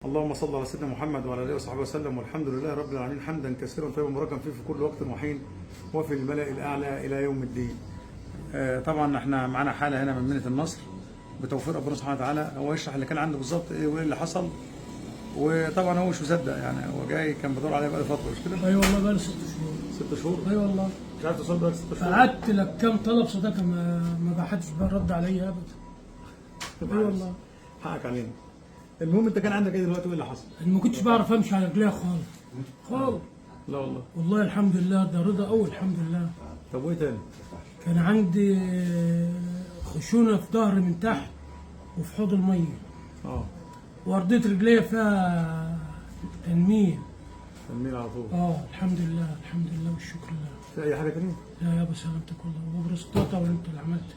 اللهم صل على سيدنا محمد وعلى اله وصحبه وسلم، والحمد لله رب العالمين حمدا كثيرا طيبا مباركا فيه في كل وقت وحين وفي الملأ الاعلى الى يوم الدين. طبعا احنا معانا حاله هنا من مينه النصر بتوفيق ربنا سبحانه وتعالى. هو يشرح اللي كان عنده بالظبط ايه وايه اللي حصل، وطبعا هو مش مصدق، يعني هو جاي كان بيدور عليه بقاله فترة، مش كده؟ اي والله بقالي 6 شهور. 6 شهور؟ اي والله. مش عارف توصل بقالك 6 شهور. قعدت لك كام طلب صداقه ما حدش رد عليا ابدا. اي والله. حقك علينا. المهم انت كان عندك ايه دلوقتي وايه اللي حصل؟ انا ما كنتش بعرف امشي على رجليا خالص خالص. لا والله. والله الحمد لله، ده رضا قوي الحمد لله. طب وايه تاني؟ كان عندي خشونة في ظهري من تحت وفي حوض المية. وارضيه رجليا فيها تنميل. تنميل على طول. الحمد لله الحمد لله والشكر لله. في اي حاجة تانية؟ لا يابا سلامتك والله. وبروستاتا، وانت اللي عملت.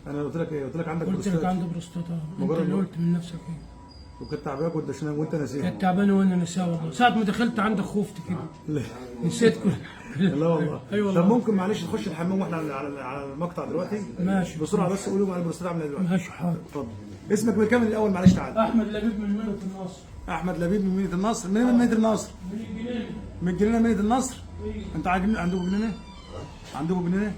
انا قلت لك ايه؟ قلت لك عندك قلت لك بروستاتا. عندي بروستاتا، انت مجرد اللي ما- قلت من نفسك ايه. وكنت تعباك وانت وانت ناسيها. كانت تعبانة وانا نساها والله. ساعة ما دخلت عندك خفت كده. لا. نسيت كل. لا والله. اي والله. طب ممكن معلش تخش الحمام واحنا على المقطع دلوقتي؟ ماشي. بسرعة بس قولوا على البروستاتا عامله ايه دلوقتي. ماشي حاضر. اتفضل. اسمك بالكامل الاول معلش تعالى. احمد لبيب من مدينة النصر. احمد لبيب من مدينة النصر. منين من مدينة النصر؟ من الجنينة. من الجنينة مدينة النصر؟ ايوه. انت عندكم جنينة؟ عندكم جنينة؟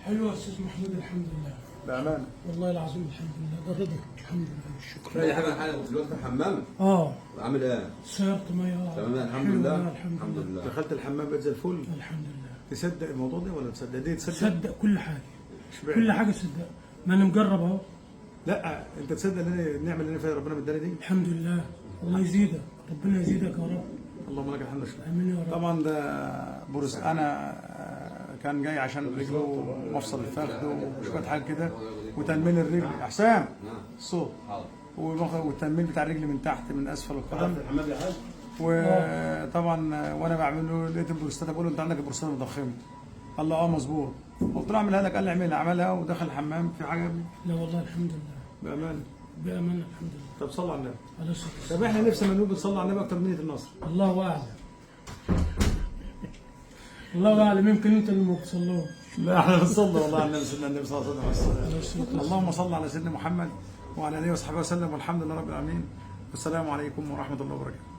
حلو يا استاذ محمود الحمد لله. بامانه. والله العظيم الحمد لله، ده رضا الحمد لله والشكر. اي حاجة حاجة دلوقتي في الحمام؟ عامل ايه؟ صيرت مية. تمام الحمد حلو، لله. الحمد الحمد لله. لله. دخلت الحمام بقيت زي الفل. الحمد لله. تصدق الموضوع ده ولا تصدق دي؟ تصدق؟ صدق كل حاجة. اشمعنى؟ كل حاجة صدق، ما انا مجرب اهو. لا انت تصدق ان انا النعمة اللي انا فيها ربنا مداني دي؟ الحمد لله، الله يزيدك، ربنا يزيدك يا رب. اللهم لك الحمد والشكر. امين يا رب. طبعا ده بورس انا كان جاي عشان رجله مفصل الفخذ وشوية حاجات كده وتنميل الرجل. يا حسام الصوت. والتنميل بتاع الرجل من تحت من اسفل القدم. الحمام يا حاج؟ وطبعا وانا بعمل له لقيت البروستاتا، بقول له انت عندك البروستاتا مضخمه. قال له اه مظبوط. قلت له اعملها لك، قال لي اعملها. عملها ودخل الحمام. في حاجة يا ابني؟ لا والله الحمد لله. بامانه. بامانه الحمد لله. طب صلى على النبي. عليه الصلاة والسلام. طب احنا نفسنا نقول بنصلي على النبي اكتر من مدينة النصر. الله اعلم. الله اعلم، يمكن انت اللي ما بتصلوش. لا احنا بنصلي والله على النبي، سيدنا النبي صلى الله عليه وسلم. عليه الصلاة والسلام. اللهم صل على سيدنا محمد وعلى اله وصحبه وسلم، والحمد لله رب العالمين، والسلام عليكم ورحمة الله وبركاته.